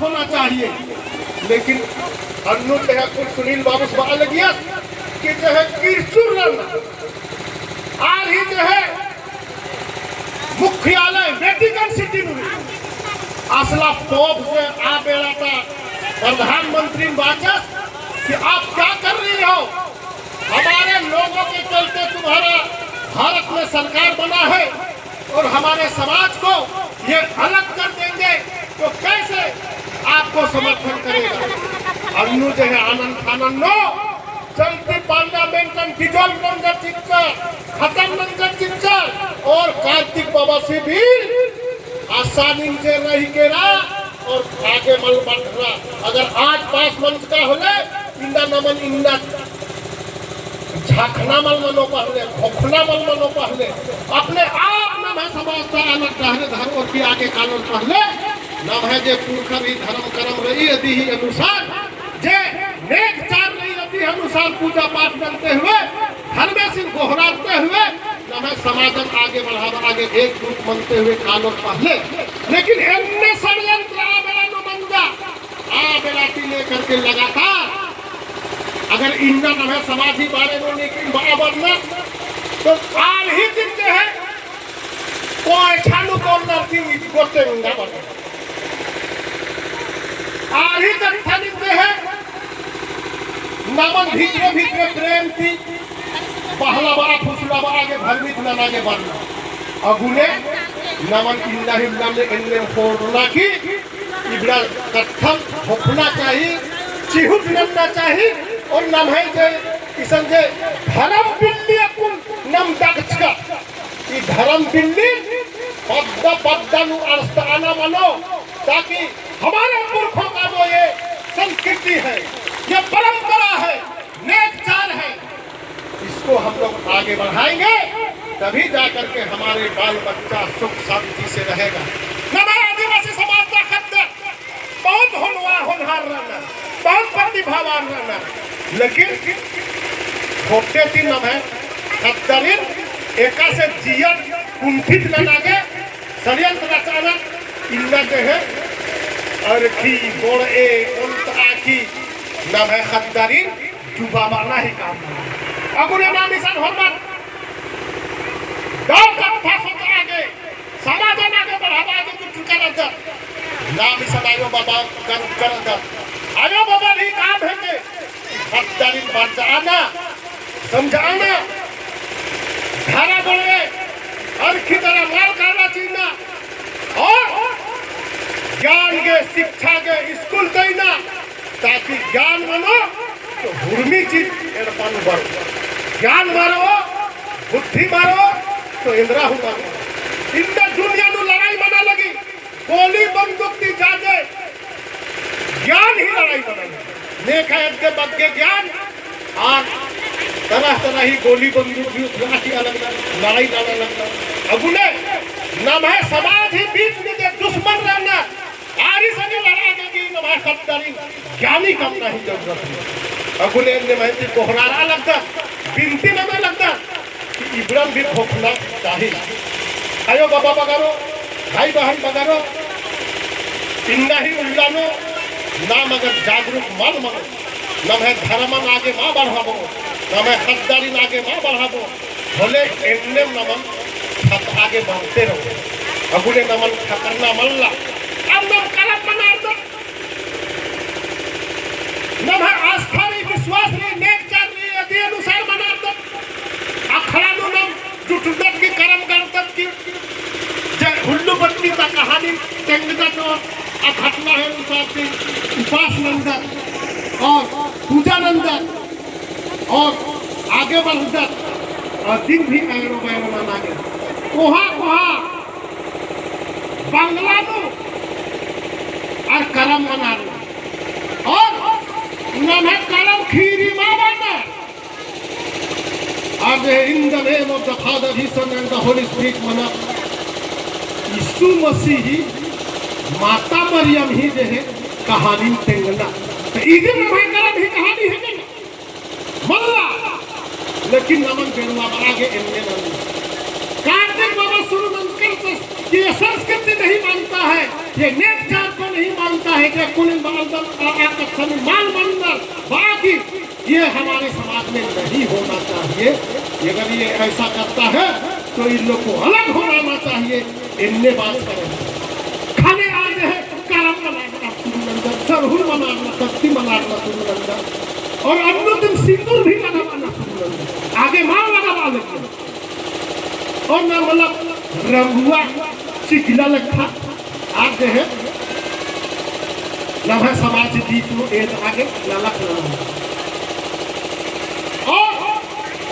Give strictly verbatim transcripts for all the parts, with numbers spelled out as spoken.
होना चाहिए। लेकिन अन्नु जो है कुल सुनील बाबूस बआ लगियस कि जो है किरचुर रअना, आर ही जो है मुख्यालय वेटिकन सिटी नू रई। असला पोप से आ बेड़ा ता प्रधानमंत्री बाचस कि आप क्या कर रही हो? हमारे लोगों के चलते तुम्हारा भारत में सरकार बना है और हमारे समाज को ये अलग कर देंगे, तो कैसे आपको समर्थन करेगा? अन्नु जो है आनंद फानन नू चलती पार्लियामेंटन dissolve नंजर चिच्चर, खतम नंजर चिच्चर और कार्तिक बाबासी भी आसानिन जे रही केरा और आगे मल बढ़रा। अगर आज पास मंजका होले, इन्ना नमन इन्ना झाखना मल मनो पहले, खोखना मल मनो पहले, अपने आप नम्है समाज ता अलग डहरे धरओर की आगे कालोर पहले, नम्है जे पुरखर ही धर्म करम रई अदी ही अनुसार, जे नेग चार रई अदी अनुसार पूजा पाठ करते हुए, धर्मेसिन गोहराते हुए, नम्है समाजन आगे बढ़ाबआ गे एकजुट मनते हुए कालोर पहले। लेकिन एन्ने षड्यंत्र आ बेड़ा नू मंजा, आ बेड़ा ती लेकर के लगातार अगर इन्ना नम्है समाज ही बारे नू नीकिन बआ बरना, तो आर ही दिन जो है कोई छानू कौन नरती गोटेंगा बरना। आर ही तक थानिक जो है नमन भीतरे भीतरे प्रेम ती बहलाबआ फुसलाबआ गे भरमित नना गे बरना। अगुने नमन इन्ना ही इन्ना ने एन्ने फोड़ना की इबड़ा कत्थन होखना चाही, चिहुट नन्ना चाही। और नम्है जे इसन जे धरम बिल्ली अक्कुन नम दगचका, ई धरम बिल्ली पद्दा पद्दा नू अड़सताना मनो, ताकि हमारे पुरखों का जो ये संस्कृति है, ये परंपरा है, नेग चार है, इसको हम लोग आगे बढ़ाएंगे, तभी जा करके हमारे बाल बच्चा सुख शांति से रहेगा। नम्है आदिवासी समाज ता ख़द्दर बहुत होनवा-, होनहार रअनर, बहुत प्रतिभावान रअनर, लेकिन खोटे ती नम्है ख़द्दरिन एकासे जियन कुंठित नना गे षड्यंत्र रचअनर। इन्ना जो है अरखी, बोड़े, ओन्टा की नम्है ख़द्दरिन डुबाबअना ही काम। अगुने नाम इसन होरमर दव कत्था सोचआ गे, समाजन आगे बढ़ाबआ गे जुटरकर रअदर। नाम इसन आयो बाबा गन करदर। आयो बाबा ही काम है के ख़द्दरिन बरचआना, समझाना, धारा बोले, अरखी तरा मल काला चिअना, और ज्ञान गे, शिक्षा गे, स्कूल देना, ताकि ज्ञान मनो तो हुरमी चीज एड़पा नू बरओ। ज्ञान मरओ, बुद्धि मरओ तो एन्दरा हूँ मरओ। इन्ना दुनिया नू लड़ाई मना लगी, गोली बंदूक ती जादे ज्ञान ही लड़ाई मना लगी। नेखा एद्दे बग्गे ज्ञान और तरह तरह ही गोली बंदूक भी उठा के अलग लड़ाई लड़ा लगना। अगुने नम्है समाज ही बीच में जे दुश्मन रअना, आर ही संगे लड़आ गे नम्है ख़द्दरिन ज्ञानी कमना ही जरूरत है। अगुने एन्ने महती गोहरारआ लगदन, बिनती नना लगदन कि इबड़न भी खोखना चाही। आयो बाबा बगरो, भाई बहन बगरो, इन्ना ही उल्ला नू नाम अगर जागरूक मल मनो, नम्है धर्मन आगे मा बढ़ाबो, नम्है ख़द्दारिन आगे मा बढ़ाबो, होले एन्नेम नमन ख़तआ गे बरते रओ। अगुने नमन ख़तरना मल्ला। अब नम करम मनारदत। नम्है आस्था रई, विश्वास रई, नेग चार रई, अदी अनुसार मनारदत। अखड़ा नू नम जुटरदत की करम करदत की जे हुल्लो बत्ती ता कहानी तेंगदत और आ घटना है अनुसार से उपास नंदत और पूजा नंदत और आगे बढ़दत और दिन भी एड़ो बेड़ो नना गे। कोहा कोहा बंगला नू आर करम मनार और नम्है करम खीरी मा बअनर। आज in the name of the Father, the Son and the Holy Spirit मना, यीशु मसीह ही, माता मरियम ही जे है कहानी तेंगना। तो इदिन नम्है करम ही कहानी है ना? मल्ला, लेकिन नमन बेड़वा बना के एन्ने नमन। कार्तिक बाबा शुरू नंजकर कि ये संस्कृति नहीं मानता है, ये नेग चार को नहीं मानता है। एक एक कुलिन बाल दल, आ, आ कत्थन माल मंदर, बाकी ये हमारे समाज में नहीं होना चाहिए। अगर ये ऐसा करता है, तो इन लोग को अलग हो जाना चाहिए। इन्ने बात करें। खाली आगे है, करम मनाना शुरू नंदा, सरहुल मनाना, कत्ती मनाना शुरू नंदा। और अन्नु दिन सिंदूर भी लगाना शुरू नंदा। आगे माल लगावा लगी। और ना मतलब रंगुआ चिगला लखा, आर जे है, नम्है समाज दी तो एद आगे नलख नना। और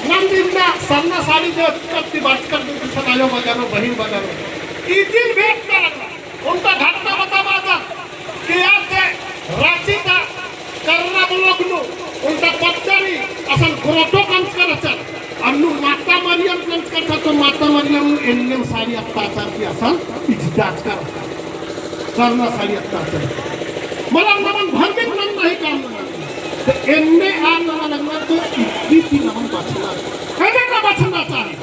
नम दिन ना सरना साड़ी जे कत्ती बात कर दे, किसन आयो बजारो, बहिन बजारो। ई दिन भेंट करना। ओन्टा घटना बताबअदन कि आद जे राँची ता करना ब्लॉक नू ओन्टा पद्दा रई असन grotto कमचकर रहचा। अन्नु माता मरियम कमचकर रहचा तो माता मरियम नू एन्नेम साड़ी अत्ताचर की असन इजताचकर रहचा। सरना साड़ी अत्ताचर। मतलब नमन भ्रमित नन्ना ही काम नना। तो एन्ने आ नना लगना तो इतनी ती नमन बचना। कैसे का बचना चाहिए?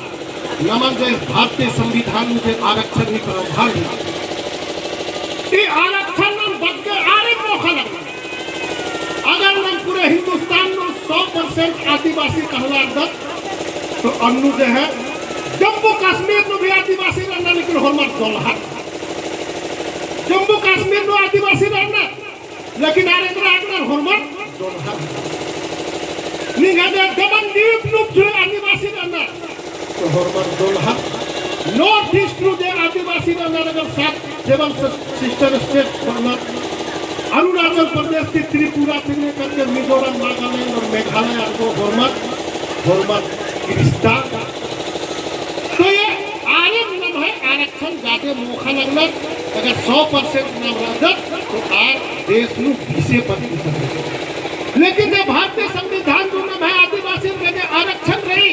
नमन जे भारतीय संविधान में जे आरक्षण ही प्रावधान है, ई आरक्षण नम बग्गे आरे मोखा लगना। अगर नम पूरे हिंदुस्तान में सौ percent आदिवासी कहलारदत, तो अन्नु जे है, जम्मू कश्मीर नू भी आदिवासी रअनर, लेकिन होरमर जोलहा। जम्मू कश्मीर नू आदिवासी रअनर, लेकिन आर एन्दरा अगर होरमर जोलहा। निंग्है जे दमन दीप नू जो आदिवासी रअनर, तो होरमर जोलहा। North East नू जे आदिवासी रअनर, अगर सात seven sister state मतलब अरुणाचल प्रदेश ती त्रिपुरा ती लेकर के मिजोरम, नागालैंड और मेघालय अरगो होरमर, होरमर किरिस्तान। तो ये आरे नम्है आरक्षण जादे मोखा लगनर, अगर सौ percent नम रअदत, तो आर देश नू बीसे प्रतिशत रअदत। लेकिन जे भारतीय संविधान नू नम्है आदिवासी के जे आरक्षण रई,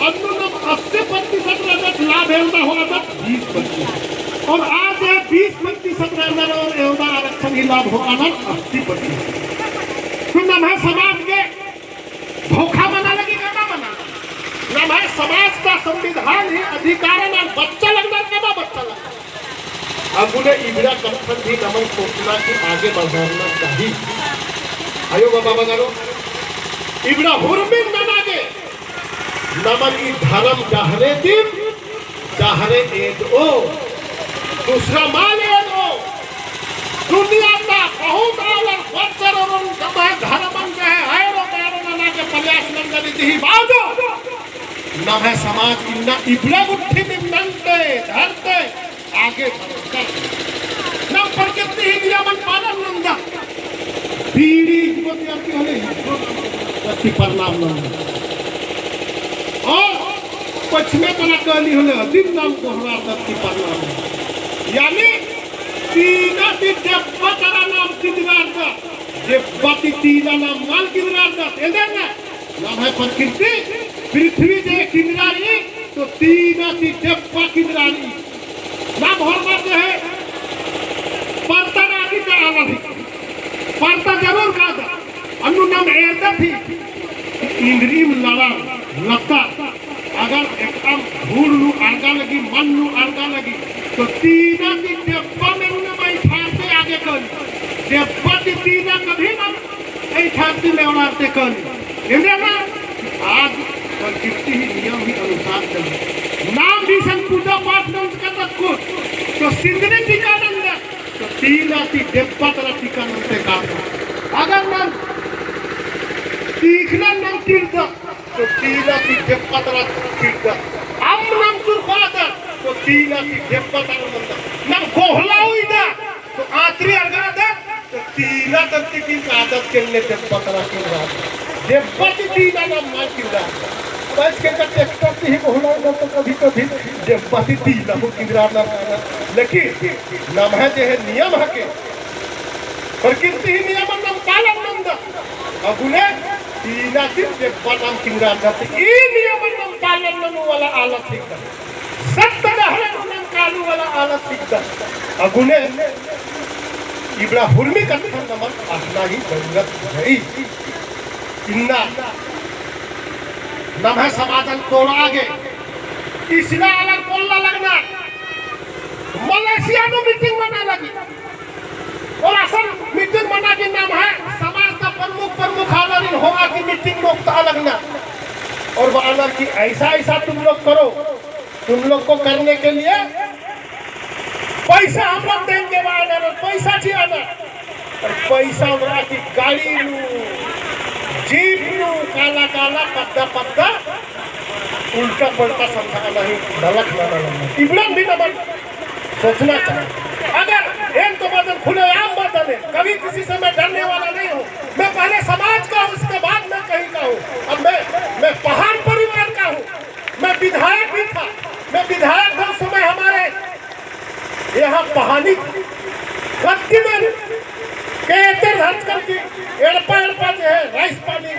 अन्नु नम अस्सी प्रतिशत रअदत, लाभ एवंदा होअदत बीस प्रतिशत। और आर जे बीस प्रतिशत रअनर और एवंदा आरक्षण ही लाभ होअनर अस्सी प्रतिशत। तो नम्है समाज के धोखा मना लगी का ना मना? नम्है समाज ता संविधान ही अधिकारन आर बच्चा लगनर का ना बच्चा लगनर? अगुने इबड़ा कत्थन भी नमन सोचना कि आगे बढ़ना चाहिए। आयो बाबा बगारो, इबड़ा हुरमिन नना गे, नमन ई धर्म डहरे दिम डहरे एदओ, दूसरा मल एदओ। दुनिया ता बहुत आलर बरचर अउर नम्है धर्मन जे है, हैरो बैरो नना के प्रयास नंजर इदी ही बाजो। नम्है समाज इन्ना इबड़ा गुट्ठी दिम नन्ते, धरते, आगे बढ़ते। नम प्रकृति ही नियमन पालन नंदा। बीड़ी इज्जत यार की होले, इज्जत प्रति प्रणाम नंदा। और पछिमे तना कहली होले, अदिन नाम दोहरारदत की प्रणाम। यानी तीना ती डेब्बा तरा नाम किंदरारदत, डेब्बा ती तीना नाम मल किंदरारदत, एन्देर ना? नम्है प्रकृति, पृथ्वी जे किंदरारई, तो तीना ती डेब्बा किंदरारई। नाम होरमर जे है, परता राखी का आलर ही। परता जरूर कादत। अन्नु नम एरदत ही, इन्द्रिइम लड़ार, लत्ता, अगर एकअम धूल नू अरगा लगी, मन नू अरगा लगी, तो तीना ती डेब्बा में नम ऐंठारते आगे करी। डेब्बा ती तीना कभी नम ऐंठारते मेवड़ारते करी। एन्देर ना? आद प्रकृति ही नियम ही अनुसार चली। नाम भी सन पूजा पाठ नंजकत कुछ, तो सिंदरी टीका नंजकत तो तीना ती डेब्बा तरा टीका नन्ते कादत। अगर नम तीखना नम किरदत, तो तीना ती डेब्बा तरा किरदत। अम्म नम चुरखादत, तो तीना ती डेब्बा तरा नन्दत। नम गोहला उइदत, तो आतरी अरगादत, तो तीना तन्ती की आदत के लिए डेब्बा तरा किरदत। डेब्बा ती तीना नम मल किरदत। बस के का ट्रैक्टर ती ही गोहला उइदत, तो कभी कभी डेब्बा ती तीना हूँ किरदत ना। लेकिन नम्है जे है नियम हके, प्रकृति ही नियमन नम पालन नंदत। अगुने तीना ती डेब्बा नाम किंदरारदत। ई नियमन नम पालन ननू वाला आलस हिकदत। सत्य डहरे नू नम कालू वाला आलस हिकदत। अगुने इबड़ा हुरमी कत्थन नमन अख़ना ही जरूरत है। इन्ना नम्है समाजन तोड़आ गे इसला आलर पोल्ला लगनर। मलेशिया नू मीटिंग मना लगी। और असन meeting मना की नम्है समाज का प्रमुख, प्रमुख आलरिन होआ की meeting नोकता लगना। और बअनर कि ऐसा, ऐसा तुम लोग करो, तुम लोग को करने के लिए पैसा हम लोग देंगे बअनर, और पैसा चिअनर। और पैसा उड़ा की गाड़ी नू, जीप नू, काला काला, पद्दा पद्दा, उल्टा पल्टा समझा नहीं, गलत ना, ना, ना। इबड़न भी नमन सोचना चाहिए। अगर एन तो बअदन खुलेआम बअदन, कभी किसी से मैं डरने वाला नहीं हूँ। मैं पहले समाज का हूँ, उसके बाद मैं कहीं का हूँ। अब मैं, मैं पहान परिवार का हूँ। मैं विधायक भी था। मैं विधायक था उस समय हमारे यहाँ पहानी गद्दी में केतर धरचकर की एड़पा एड़पा जे है राइस पानी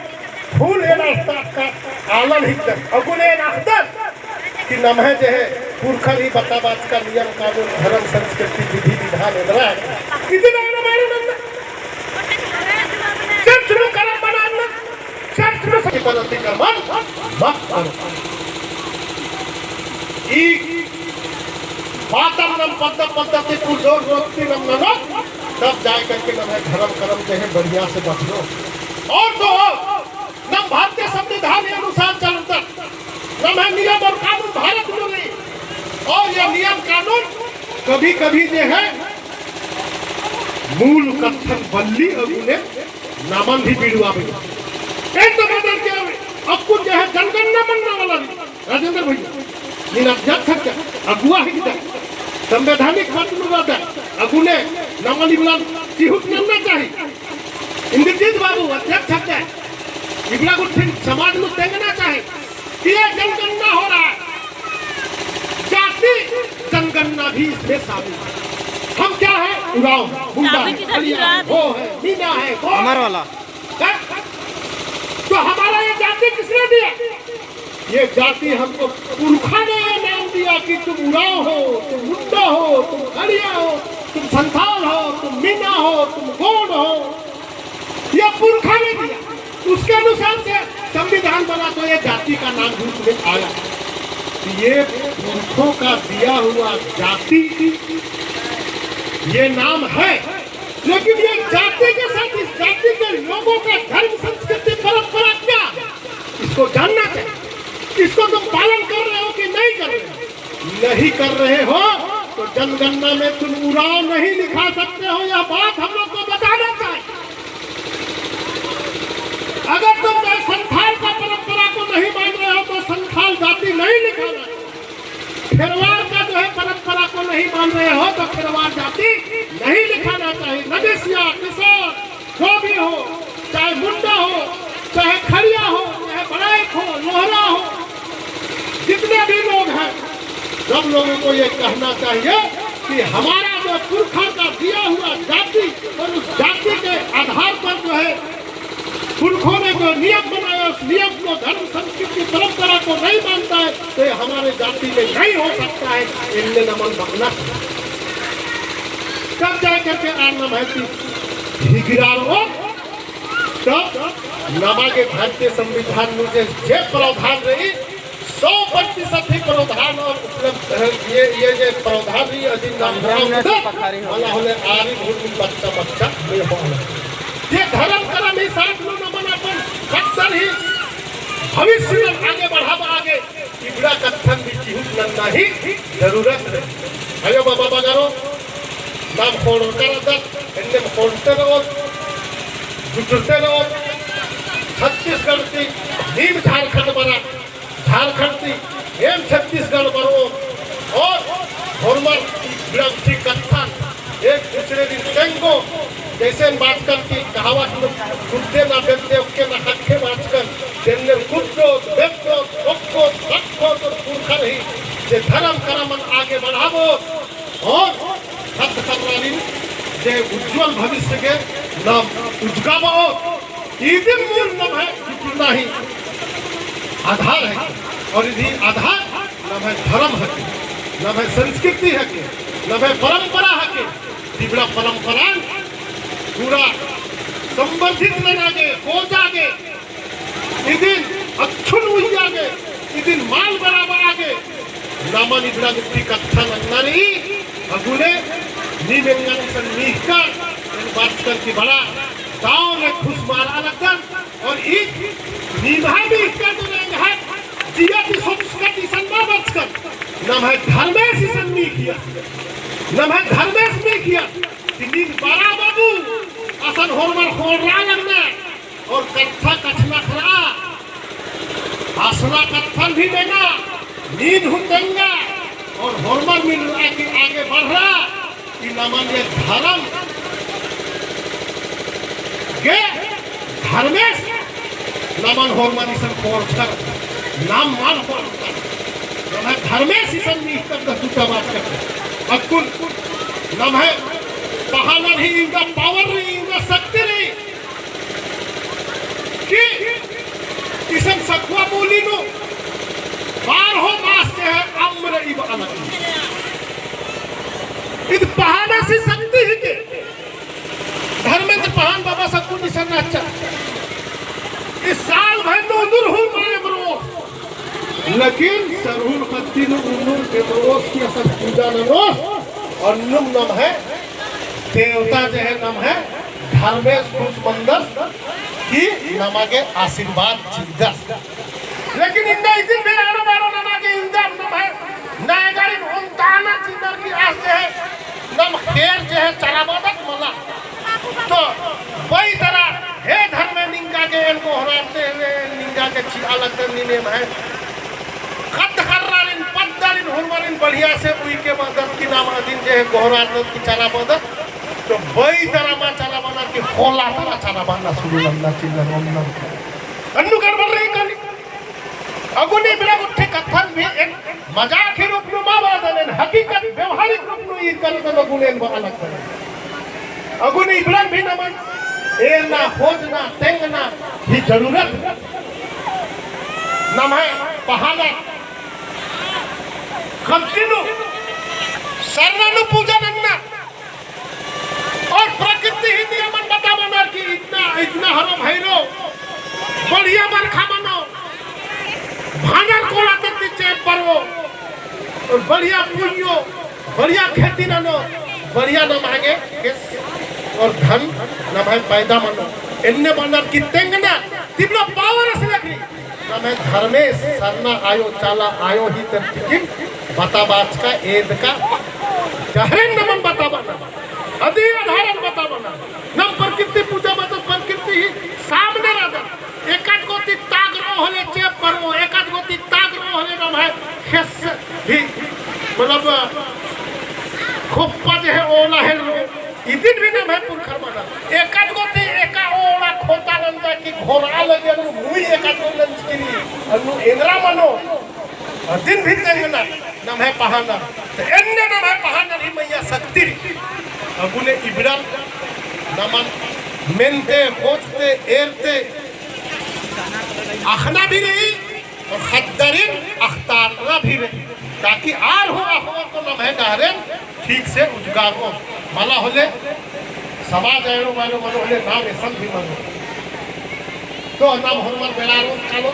फूल एन अस्ताक का आलन हिकदन। अगुन एन अख़दन कि नम्है जे है पुरखर ही बताबाचका नियम कानून धर्म संस्कृति विधि विधान एन्दरा है। इदिन एन मारे नन्ना। चर्च नू करम मना नन्ना। चर्च नू सही पर अतिक्रमण मत करो। ई बातन नम पद्दा पद्दा ती पुरजोर रोकती नम ननोत, तब जाए करके नम्है धर्म करम जे है बढ़िया से बचनो। और तो और, नम भारतीय संविधान के अनुसार चलतन, नम्है नियम और कानून भारत में रई, और ये नियम कानून कभी कभी जे है मूल कत्थन बल्ली अगुने नमन भी बिड़ुआ भी। एक तो बदल के अक्कुन जे है जनगणना मन्ना वाला भी। राजेंद्र भैया, नीन अध्यक्ष हक्का, अगुआ हिकदय, संवैधानिक बात नू रअदय, अगुने नमन इबड़न चिहुट नन्ना चाही। इंद्रजीत बाबू अध्यक्ष हक्का, इबड़ा गुट्ठिन समाज नू तेंगना चाही। कि ये जनगणना हो रहा है, जाति जनगणना भी इसमें शामिल है। हम क्या है? उराँव है, मुंडा है, खलिया है, हो है, मीना है, गौंड है। हमार वाला। कर? तो हमारा ये जाति किसने दिया? ये जाति हमको पुरखा ने ये नाम दिया कि तुम उराँव हो, तुम मुंडा हो, तुम खड़िया हो, तुम संथाल हो, तुम मीना हो, तुम गोंड हो। ये पुरखा ने दिया। उसके अनुसार से संविधान बना तो ये जाति का नाम भी उसमें आया। ये पुरखों का दिया हुआ जाति, ये नाम है। लेकिन ये जाति के साथ इस जाति के लोगों का धर्म, संस्कृति, परंपरा क्या है, इसको जानना चाहिए। इसको तुम पालन कर रहे हो कि नहीं कर रहे हो? नहीं कर रहे हो तो जनगणना में तुम उराँव नहीं लिखा सकते हो, यह बात हम लोग को बताना चाहिए। अगर तुम जो संथाल का परंपरा को नहीं मान रहे हो तो संथाल जाति नहीं लिखाना है। खेरवार का जो है परंपरा को नहीं मान रहे हो तो खेरवार जाति नहीं लिखाना चाहिए। नगेसिया, किसान, जो भी हो, चाहे मुंडा हो, चाहे खड़िया हो, चाहे बड़ाइक हो, लोहरा हो, जितने भी लोग हैं, सब लोगों को ये कहना चाहिए कि हमारा जो पुरखा का दिया हुआ जाति और उस जाति के आधार पर जो है पुरखों ने जो नियम बनाया, उस नियम को, धर्म, संस्कृति, परंपरा को नहीं मानता है, तो ये हमारे जाति में नहीं हो सकता है। इनने नमन बअना। तब जा करके आर नम्है ती हिगरार ओ, तब नमा गे भारतीय संविधान नू जे, जे प्रावधान रई, सौ प्रतिशत ही प्रावधान और उपलब्ध है। ये, ये जे प्रावधान रई, अदिन नाम संविधान में से पखारी हो। वाला होले आरी भूमि बच्चा, बच्चा में होला। ये धर्म करम ही साथ में नमन अपन खत्तर ही भविष्य में आगे बढ़ाबआ गे, इबड़ा कत्थन भी चिहुट नन्ना ही जरूरत है। अयो बाबा बगरो, नाम खोड़रकर अदत, एन्नेम खोड़ते रओत, गुजरते रओत। छत्तीसगढ़ ती नीम झारखंड बरा, झारखंड ती एम छत्तीसगढ़ बरओ, और होरमर इबड़ा गुट्ठी कत्थन एक दूसरे दिन तेंगो, जैसे बाचकन की कहावत में, कुद्दे ना बेद्दे ओक्के ना ख़क्खे बाचकन, तेन्ने कुद्दो, बेद्दो, ओक्को, रखो तो पुरखर ही जे धर्म करमन आगे बढ़ाबो, और ख़द्द ख़र्रारिन जे उज्जवल भविष्य गे नाम उजगाबओ, इदिन मूल नम्है जितना ही आधार है, और इदी आधार नम्है धर्म हके, नम्है संस्कृति हके, नम्है परंपरा हके। इबड़ा परंपरान पूरा संवर्धित नना गे, कोजा गे, इदिन अच्छुन उइया गे, इदिन माल बराबआ गे, नमन इबड़ा गुट्ठी कत्था नन्ना रई, अगुने नीम एंगन इसन नीहका, बरचकन की बड़ा दाव ने खुश मारा लगदन। और ई निम्है भी इक्का तो नम्है जिया ती सोचकन इसन मा बरचकन, नम्है धर्मेस इसन मीखिया, नम्है धर्मेस मीखिया कि नीन बड़ा बाबू असन होरमर खोंड़रआ लगना। और कत्था कछनखरआ, असला कत्थन भी मेना, नीन हूँ तेंगा, और होरमर मिलरआ की आगे बढ़रआ, कि नमन ये धर्म गे धर्मेस नमन होरमर इसन खोंड़रकर, नाम मल खोंड़रकर, नम्है धर्मेस इसन मीखकर गा दूटा बात करते। अक्कुन नम्है पहानर ही इवंदा power रई, इवंदा शक्ति रई, कि इसन सखुआ बोली नू बारहो मास जे है अम्र इब अलग। इद पहानस ही शक्ति हिके। धर्मेंद्र पहान बाबा सखुन इसन रहचा। इस साल भर नू उन्दुर हूँ मारे बरोस। लेकिन सरहुल पत्ती नू उन्दुर के बरोस की असन पूजा ननोस। और नुम नम्है देवता जे है नम्है धर्मेस खुश मंदस कि नमा गे आशीर्वाद चिदस। लेकिन इन्ना इदिन भी आरो बारो नमा गे इन्दा नम्है नैगरिन उन्ताना चिन्नर की आस जे है नम खेर जे है चराबदत मला। तो बई तरा हे धर्मे निंगा गे एन गोहरारते हुए निंगा गे चिआ लगदन नीन एम्है ख़द्द ख़र्रारिन पद्दारिन हुरमारिन बढ़िया से उइके बअदत कि नाम अदिन जे है गोहरारदत कि चराबदत। तो बई तरा मा चराबअनर कि ख़ोला तरा चराबअना शुरू नन्ना चिन्नर ओन्नर। अन्नु गड़बड़ रई काली। अगुन इबड़ा गुट्ठी कत्थन भी एक मजाक ही रूप नू मा बअदन, एन हकीकत व्यवहारिक रूप नू ईरकन अगुन एन बआ लगदन। अगुन इबड़न भी नमन एरना, खोजना, तेंगना ही जरूरत। नम्है पहानर कमती नू सरना नू पूजा नन्ना। और प्रकृति ही नियमन बताबअनर कि इतना, इतना हरो भैरो बढ़िया बरखा मनो, भानर कोड़ा तक चेंप बरओ, और बढ़िया पुइयो, बढ़िया खेती ननो, बढ़िया नम्है गे केस और धन नम्है पैदा मनो। एन्ने बअनर कि तेंगना, तिबड़ा power असलक रई। नम्है धर्मेस सरना आयो, चाला आयो ही तरतिकिन बताबाचका, एदका डहरेन नमन बताबअना। अदी आधारन बताबअना। नम प्रकृति पूजा मतलब प्रकृति ही सामने रअदत। एकाद गोती ताग रओ होले चेंप बरओ, एकाद गोती ताग रओ होले नम्है खेस भी, मतलब, खोप्पा जे है ओला हेलरओ। इदिन भी नम्है पुरखर मना। एकाद गोती एका ओला खोता नन्ता कि घोरा लगे अन्नु मुई एकाद गोती नंजकी रई, अन्नु एन्दरा मनो। अदिन भी तेंगना नम्है पहानर। तो एन्ने नम्है पहानर ही मइय्याँ शक्ति रई। अगुने इबड़न नमन मेनते, खोजते, एरते, अख़ना भी रई, और ख़द्दारिन अख़तारना भी रई, ताकि आर हूँ अख़ओर तो नम्है डहरेन ठीक से उजगारओ। मला होले समाज आयो मानो, मानो होले नाम एसन भी मनो। तो नाम होरमर बेड़ारो चालो।